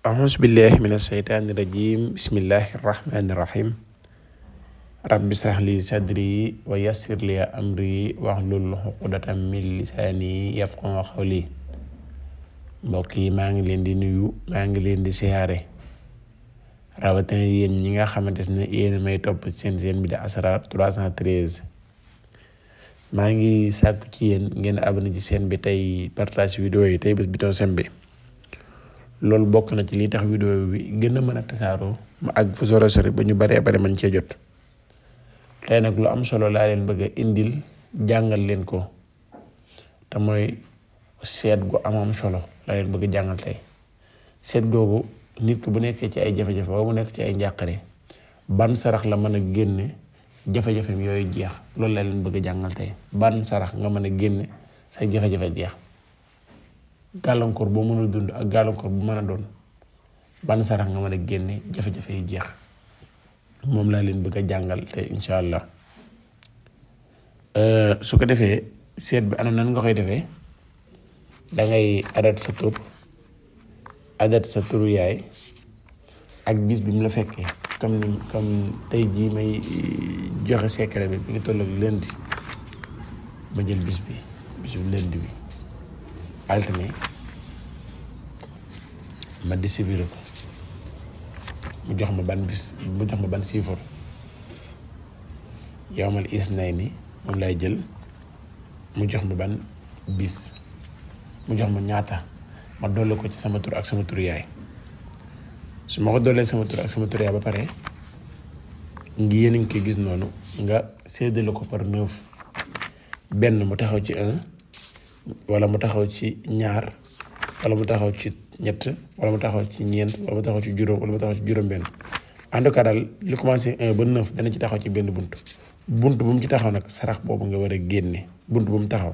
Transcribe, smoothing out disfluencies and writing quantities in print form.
أعوذ بالله من الشيطان الرجيم بسم الله الرحمن الرحيم رب اشرح لي صدري ويسر لي أمري واحلل عقدة من لساني يفقهوا قولي mbokk yi maa ngi leen di nuyu maa ngi leen di siyaare rawatina yéen ñi nga xamante ne yéen may topp seen bi di Asrar 313 maa ngi sàkku ci yéen ngeen abonné ci seen bi tey partage vidéo yi tey bés biton sem bi loolu bokk na ci li tax vidéo bi gën a mën a tasaaroo ma àgg fu sori ba ñu baree bari man cee jot tey nag lu am solo laa leen bëgg a indil jàngal leen ko te mooy seet gu am solo laa leen bëgg a jàngal tey seet googu nit ki bu nekkee ci ay jafe-jafe wala mu nekk ci ay njàqare ban sarax la mën a génne jafe-jafem yooyu jeex loolu laa leen bëgg a jàngal tey ban sarax nga mën a génne say jafe-jafe jeex gàllankoor boo mën a dund ak gàllankoor bu mën a doon ban sarax nga mën a génne jafe-jafe yi jeex moom laa leen bëgg a jàngal te incha allah su ko defee seet bi ana nan nga koy defee dangay adat sa tur adat sa turu yaay ak bis bi mu la fekkee comme tey jii may joxe secret bi ngi toll ak lundi ma jël bis bi lundi bi altine ma distribué ko mu jox ma ban bis mu jox ma ban chiffre yawmal isnayni moom lay jël mu jox ma ban bis mu jox ma ñaata ma dolli ko ci sama tur ak sama tur yaay su ma ko dollee sama tur ak sama tur yaay ba pare ngi yéen a ngi koy gis noonu nga séddale ko par 9 benn mu taxaw ci 1 wala mu taxaw ci 2 wala mu taxaw ci 3 wala mu taxaw ci 4 wala mu taxaw ci 5 wala mu taxaw ci 6 en tout cas daal li commencé 1 ba 9 dana ci taxaw ci benn bunt bu mu ci taxaw nag sarax boobu nga war a génne bunt bu mu taxaw